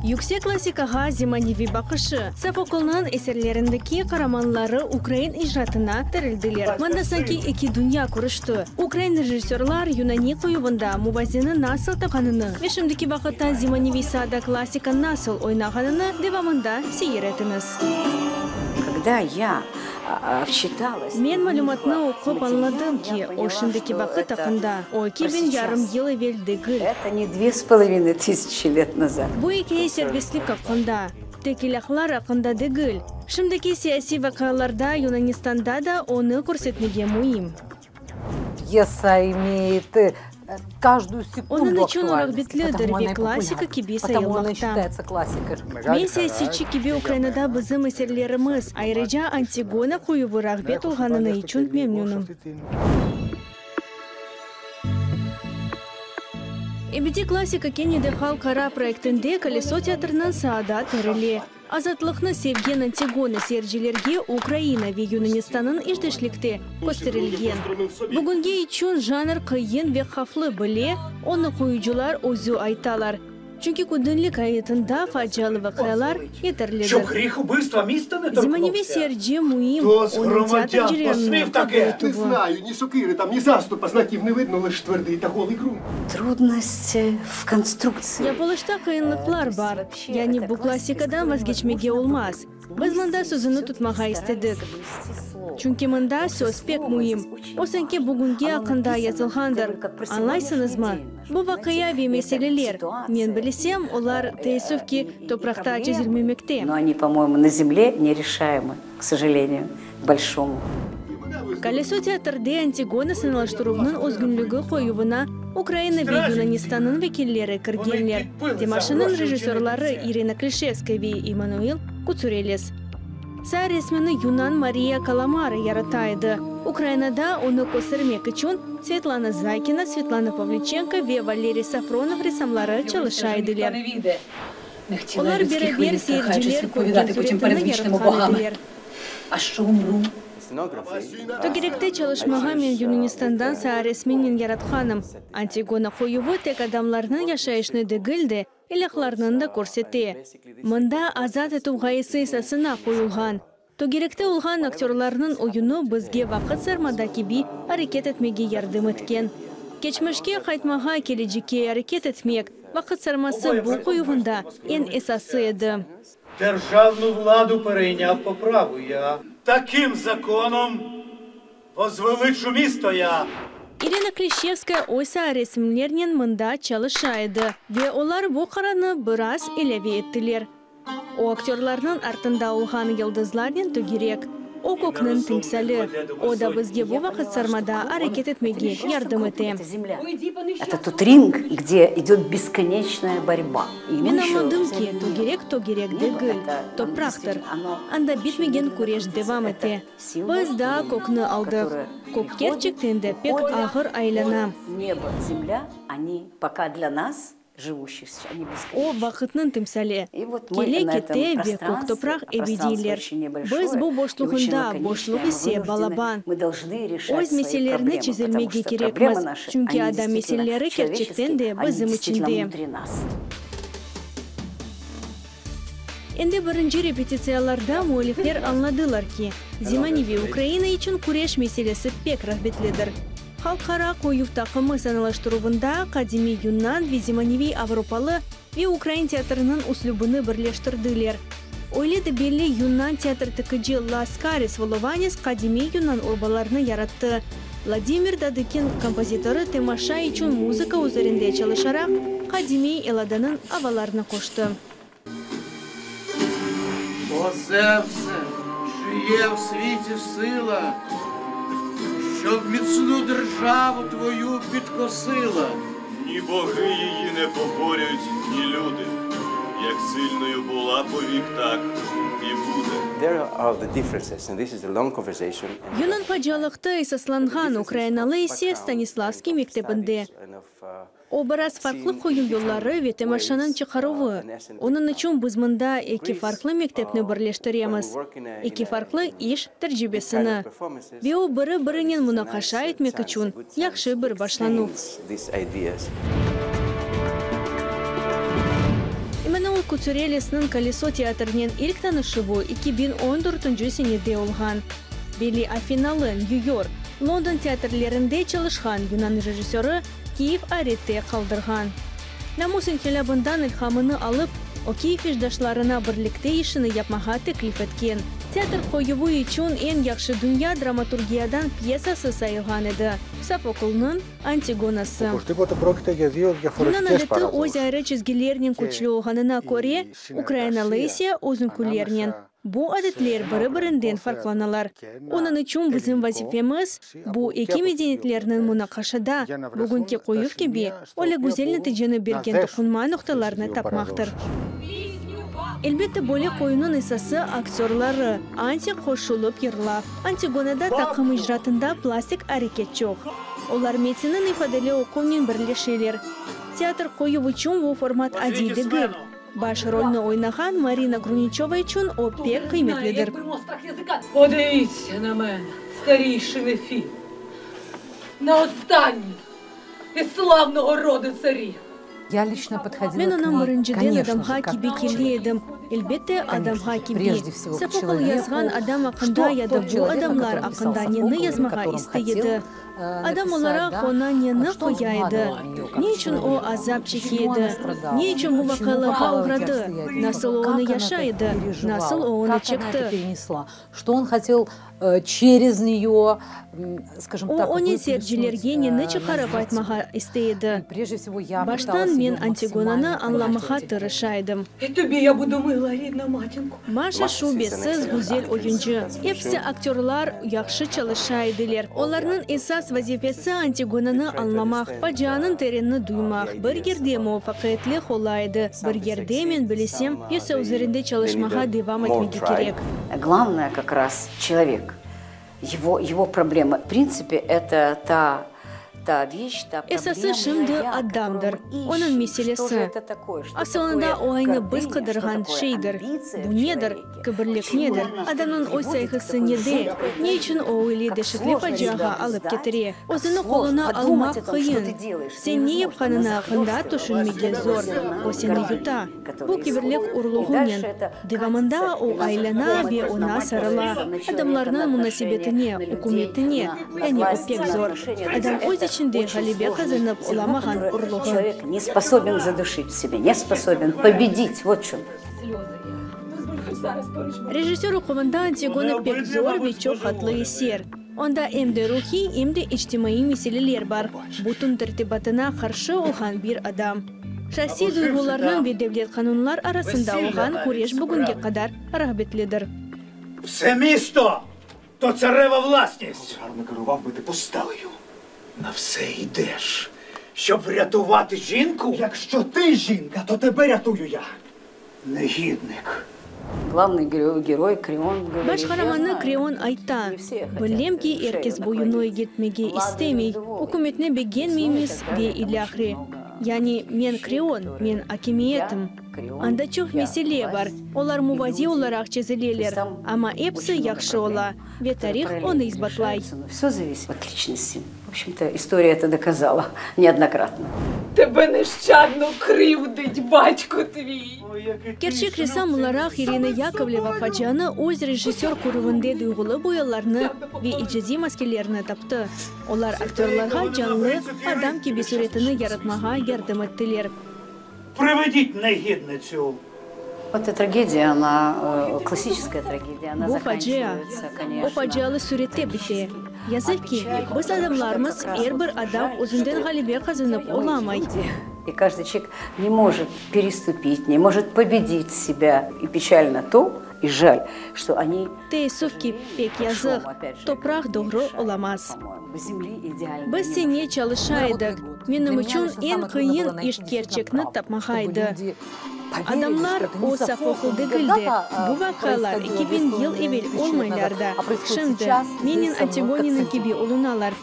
Yüksek klassikağa zemaneviy baqışı, Sofoklnıñ eserlerindeki qaramanları ukrain icratına tirildiler. Mında sanki eki dünya körüşti, ukrain rejissörlar yunaniy qoyuvında muvazeni nasıl tapqanını ve şimdiki vaqıtta zemaneviy saada klassika nasıl oynağanını devamında seyir etiñiz. Kogda ya Men malümatnı oqup añladım ki, o şimdiki vaqıt aqqında, o 2000 yarım yıl evel degil. Bu ikâye serbestlik aqqında, tek ilâhlar aqqında degil. Şimdiki siyasiy vaqialarda Yunanistanda da onı körsetmege müim. Pyesa imeyt Každую Onıñ секунду içün o актуальность, rağbetlidir потому ve она и klassika популярна, kibi потому она и sayılmaqta. считается классикой. Men siyasetçi kibi Ukrainada bizim eserlerimiz, ayrıca Antigona qoyuvı rağbet olğanını içün memnünim. Ebediy klassika kene de halqara proyektinde Koleso teatriniñ saada tirile. Azatlıqnı sevgen Antigona seyircilerge Ukraina ve Yunanistanıñ işdeşlikte kösterilgen. Bugünge içün janr qıyın ve havflı bile, onı qoyucılar özü aytalar. Çünki kündelik ayatında facialı vaqialar yeterlidir. Zemaneviy seyirci müim, onıñ teatr ceryanını qabul etüvi. Yapılışta qıyınlıqlar bar. Yani bu klassikadan vazgeçmege olmaz. Biz mında sözüni tutmağa istedik. Çünki mında söz pek müim. O sanki bugünge aqqında yazılğandır. Añlaysıñızmı? Bu vaqia ve meseleler, men bilsem, olar, teessüf ki, topraqta çezilmemekte. Koleso teatrde Antigona sanalaştıruvnıñ özgünligi qoyuvına Ukraina ve Yunanistanıñ vekilleri kirgenler, temaşanıñ rejissörları İrina Klişevskaya ve Emmanuil Kutsurelis. Saa resmini yunan Mariya Kalamara yarata edi. Ukrainada onı köstermek içün Svetlana Zaykina, Svetlana Pavliçenko ve Valeriy Safronov ressamları çalışa ediler. Olar beraber seyirciler körgen süretini yaratqan ediler. Tögerekte çalışmağa men Yunanistandan saa resminen yaratqanım. Antigona qoyuvı tek adamlarnıñ yaşayışını degil de, ilâhlarnıñ da körsete. Mında azat etüv ğayesi esasına qoyulğan. Tögerekte olğan aktörlarnıñ oyunı bizge vaqıt sarmada kibi areket etmege yardım etken. Keçmişke qaytmağa, kelecekke areket etmek, vaqıt sarması bu qoyuvında eñ esası edi. Derjavnu vladu pereyняв po pravu ya. Takim zakonom vozveliçu misto ya. İrina Klişevskaya oysa resimlernen mında çalışa edi ve olar bu qararnı biraz ilâve ettiler. O aktörlarnıñ artında olğan yıldızlarnen tögerek. O kökniñ timsali. O da bizge bu vaqıt sarmada areket etmege yardım ete. Men añladım ki, tögerek tögerek degil, topraqtır. Anda bitmegen küreş devam ete. Biz daa kökni aldıq. Kök kerçekten de pek ağır aylana. O, vaqıtnıñ timsali. Kele-kete ve kök-topraq ebediyler. Biz bu boşluğında, boşluq ise balaban. Öz meselelerni çezilmege kerekmiz, çünki adam meseleleri kerçekten de bizim içinde. Endi birinci repetitsiyalarda müellifler añladılar ki, zemaneviy Ukraina içün küreş meselesi pek rağbetlidir. Halqara qoyuv taqımı sanalaştıruvında qadimiy yunan ve zemaneviy avropalı ve ukrain teatriniñ üslübini birleştirdiler. Öyle de belli yunan teatr tikici Laskaris Volovanis qadimiy yunan urbalarını yarattı. Vladimir Dadıkin kompozitorı temaşa içün muzıka üzerinde çalışaraq, qadimiy Elladanıñ avalarını qoştı. O Zevse, чи є в світі сила, Щоб міцну державу твою підкосила? Ні боги її не поборють, ні люди. Як сильною була повік, так і буде. There are the differences, and this is a long conversation. Yunan facialıqta esaslanğan ukrainalı ise Stanislavskiy mektebinde. O biraz farqlı qoyuv yolları ve temaşanıñ çıqaruvı. Onıñ içün biz mında eki farqlı mektepni birleştiremiz, eki farqlı iş tercibesini. Ve o biri-birinen munaqaşa etmek içün yahşı bir başlanuv. Emmanuel. Kutsurelisniñ Koleso teatrinen ilk tanışuvı 2014 senede olğan. Belli Afinalı, Nyü-York, London teatrlerinde çalışqan yunan rejissörı Kiyev ayrette qaldırğan. Namus inqilâbından ilhamını alıp, o Kiyev işdaşlarına birlikte işini yapmağa teklif etken. Teatr qoyuvı içün eñ yahşı dünya dramaturgiyadan pyesası sayılğan edi, Sofoklnıñ Antigonası. Yunan adeti öz ayrı çizgilernen küçlü olğanına köre, ukrainalı ise özünkülernen. Bu adetler biri-birinden farqlanalar. Onıñ içün bizim vazifemiz, bu eki medeniyetlerniñ munaqaşada, bugünki qoyuv kibi, öyle güzel neticeni bergen toqunma noqtalarını tapmaqtır. Elbette, böyle qoyunıñ esası aktörları, anti qoşulıp yırlav. Antigonada taqım icratında plastik areket çoq. Olar metinniñ ifadeli oquvnen birleşeler. Teatr qoyuv içün bu format adiy degil. Baş rolni oynağan Marina Gruniçova içün o pek qıymetlidir. Подивіться на мене, старійший Нефій, на останніх із славного роду царів. Я лично подходила Men к onıñ ней, birinciden конечно adamğa же, как kibi к kele человеку. edim, elbette, Конечно adamğa же, kibi. прежде всего к Sofokl человеку. yazğan adam Что aqqında ya da тот bu человек, о adamlar котором писал aqqında Софокл neni или о yazmağa котором istey хотел edi? э, Adam написать, olaraq да, oña neni что он qoya edi? вкладывал в нее как Ne içün o человека, azap çeke почему она edi? страдала, Ne içün bu почему vaqialarğa попала в эти oğradı? обстоятельства, Nasıl o как onı она yaşay это edi? Nasıl переживала, o onı как она это çekti? перенесла, что он хотел э, через нее, м, скажем O, так, onen выплеснуть seyircilerge э, neni на çıqarıp зрителя. aytmağa istey И edi? прежде всего я Baştan пыталась men ее Antigonanı максимально понять añlamağa в этих tırışa edim. І тобі я буду мила, рідна матінко. Maşa Maşa şübesiz güzel oyuncı. Episi aktörlar yahşı çalışa ediler. Olarnıñ esas vazifesi Antigonanı añlamaq, facianıñ terenini duymaq. Bir yerde muvafaqiyetli ola edi, bir yerde, men bilesem, pyesa üzerinde çalışmağa devam etmege kerek. Главное как раз человек, его, его проблема. В принципе, это та, та вещь, та Esası проблема, şimdi я, adamdır, которую мы onıñ ищем. Что meselesi. же это такое? Что Asılında такое o aynı biz гордыня, что qıdırğan такое şeydir. амбиция Bu в nedir? человеке? Kibirlik Почему nedir? она нас Adamnıñ öz приводит к sayğısı такой nede? жуткой Ne içün o öyle Как deşetli сложно faciağa себя alıp обуздать, ketire? как Özüni сложно qoluna подумать almaq о том, что qıyın. ты делаешь, Sen ne невозможно. yapqanıñ Она aqqında захлёстывает tüşünmege zor. зерна O seni гордыни, yuta. которая Bu kibirlik исходит. И urluğınen. дальше это Devamında катится o и на aylana знакомых, ve на oña мать, sarıla. на человека, Adamlarnıñ на отношения, munasebetine, на людей, ükümetine, на, на yani o власть, pek на zor. отношения. То есть Adam öz это içinde очень ğalebe сложное qazanıp зерно, olamağan которое urluğı. Человек не способен задушить в себе, не способен победить. Вот в чем. Rejissör oquvında Antigona pek zor ve çoq qatlı eser. Onda em de ruhiy, em de içtimaiy meseleler bar. Bütün tertibatına qarşı olğan bir adam. Şahsiy duyğularnıñ ve devlet qanunlar arasında olğan küreş bugünge qadar rağbetlidir. Все місто то царева власність. Гарно керував би ти постелею. На все йдеш, щоб врятувати жінку. Якщо ти жінка, то тебе рятую я. Негідник. Главный герой, герой Креон говорит, Baş «Я qaramanı знаю, Kreon ayta, не все хотят Bilem ki, er шею kes boyunı наклонить. egiltmege Владу istemey, недоволен. ükümetni begenmeymiz Ну, и так ve далее. Там ilâhre. очень много Yani men вещей, Kreon, которые men akimiyetim. я, Креон, Anda çoq я, mesele bar, власть olar и muvazi люди. olaraq То çezileler, есть там amma episi очень много yahşı проблем, ola ve которые tarih параллельно onı isbatlay. решаются, но все зависит от личности. В общем-то, история это доказала неоднократно. Тебе нещадно кривдить батько твій. Kerçek ressam olaraq İrina Yakovleva facianı öz rejissör körüvinde duyğulı boyalarnı ve icadiy maskelerni taptı. Olar aktörlarğa canlı adam kibi süretini yaratmağa yardım ettiler. Приведіть негідницю. Эта трагедия, она э, классическая трагедия, она Bu facia, заканчивается, конечно, o facialı sürette bite. Yazıq ki, biz adamlarmız, er bir adam özünden ğalebe qazanıp olamay. И каждый человек не может переступить, не может победить себя. И печально то, и жаль, что они, Teessüf ki, pek yazıq, topraq doğru olamaz. по-моему, земли идеально Biz не sene çalışa edik. Menim içün eñ qıyın iş kerçekni tapmağa edi. Adamlar o Sofokl degil de, bu vaqialar 2000 yıl evel olmaylar da. Şimdi menen Antigoniniñ kibi olunalar.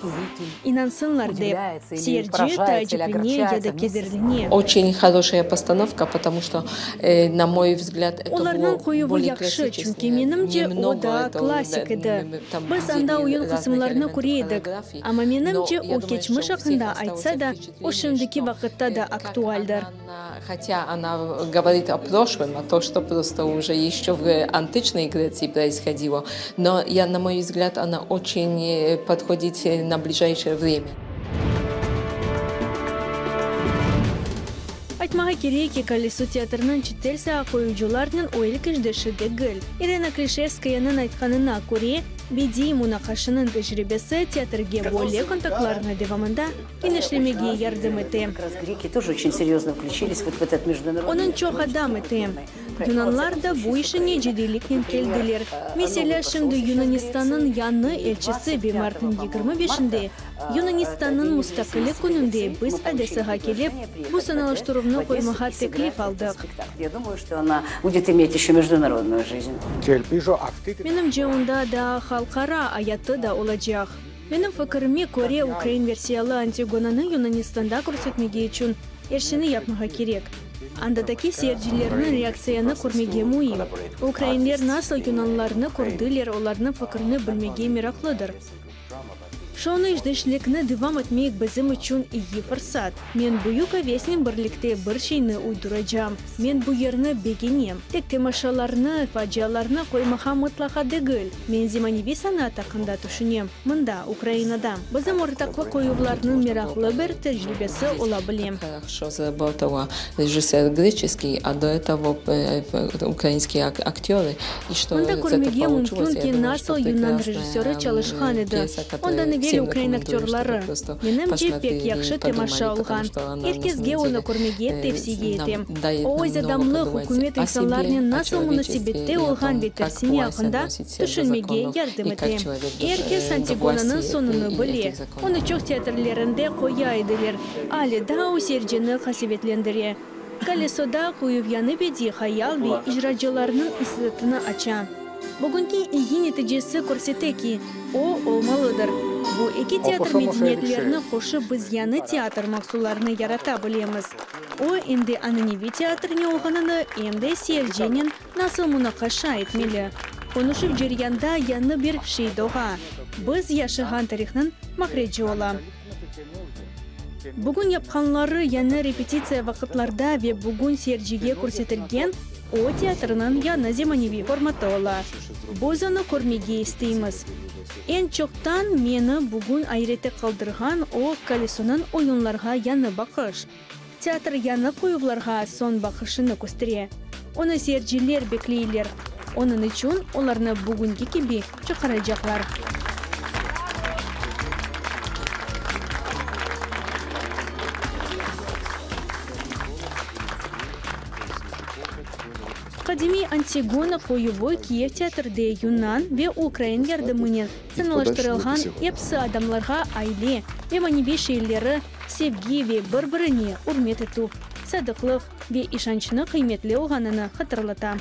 İnansınlar dep, seyirci taaciplene ya da kederlene. Очень хорошая постановка, потому что, э, на мой взгляд, это Olarnıñ было qoyuvı более yahşı. yahşı, çünki menimce o daa klassik edi. Biz anda oyun qısımlarını köre edik, amma menimce o keçmiş aqqında aytsa da, o şimdiki vaqıtta da aktualdir. Aytmağa kerek ki, Koleso teatriniñ çetel saa qoyucılarnen o ilk işdeşi degil. İrina Klişevskayanıñ aytqanına köre, bediiy munaqaşanıñ tecribesi teatrge böyle kontaktlarnı devamında kenişlemege yardım ete. Onıñ çoq adam ete. Yunanlar da bu işine ciddiyliknen keldiler. Meselâ, şimdi Yunanistannıñ yañı elçisi ve martnıñ 25-inde, Yunanistannıñ mustaqillik kününde biz Odessağa kelip, bu sanalaştıruvnı qoymağa teklif aldıq. Menimce, onda daa halqara ayatı da olacaq. Menim fikirime köre, ukrain versiyalı Antigonanı Yunanistanda körsetmege içün er şeyni yapmağa kerek. Andadaki seyircilerniñ reaktsiyanı körmege müim. Ukrainler nasıl yunanlarnı kördiler, olarnıñ fikirini bilmege meraqlıdır. Şounı işdeşlikni devam etmek bizim içün iyi fırsat. Men büyük avesnen birlikte bir şeyni uyduracam. Men bu yerni begenem. Tek temaşalarnı, facialarnı qoymağa mıtlaqa degil. Men zemaneviy sanat aqqında tüşünem. Mında, Ukrainada, bizim ortaqlı qoyuvlarnıñ meraqlı bir tecribesi ola bile. Mında körmege mümkün ki, nasıl yunan rejissörı çalışqan edi, ondan evel ukrain aktörları. Menimce, pek yahşı temaşa olğan. Er kesge onı körmege tevsiye etem. O, öz adamlıq, ükümet insanlarnen nasıl munasebette olğan ve tersine aqqında tüşünmege yardım ete. Er kes Antigonanıñ soñunı bile. Onı çoq teatrlerinde qoya ediler. Ale daa o seyircini qasevetlendire. Kolesoda qoyuv yañı bediiy hayal ve icracılarnıñ istidatını aça. Bugünki iyi neticesi körsete ki, o, olmalıdır. Bu eki teatr medeniyetlerini qoşıp biz yañı teatr mahsullarını yarata bilemiz. O, em de ananeviy teatr ne olğanını, em de seyircinen nasıl munaqaşa etmeli. Qonuşuv ceryanda yañı bir şey doğa. Biz yaşağan tarihnıñ mahreci ola. Bugün yapqanları yañı repetitsiya vaqıtlarda ve bugün seyircige körsetilgen o teatrnıñ yañı zemaneviy formatı ola. Biz onı körmege isteymiz. Eñ çoqtan meni bugün ayrette qaldırğan o Kolesonıñ oyunlarğa yañı baqış. Teatr yañı qoyuvlarğa soñ baqışını köstere. Onı seyirciler bekleyler. Onıñ içün olarnı bugünki kibi çıqaracaqlar. Qadimiy Antigona qoyuvı Kiyev teatrde yunan ve ukrain yardımınen sanalaştırılğan episi adamlarğa aile ve maneviy şeyleri, sevgi ve bir-birine ürmet etüv, sadıqlıq ve işançnı qıymetli olğanını hatırlata.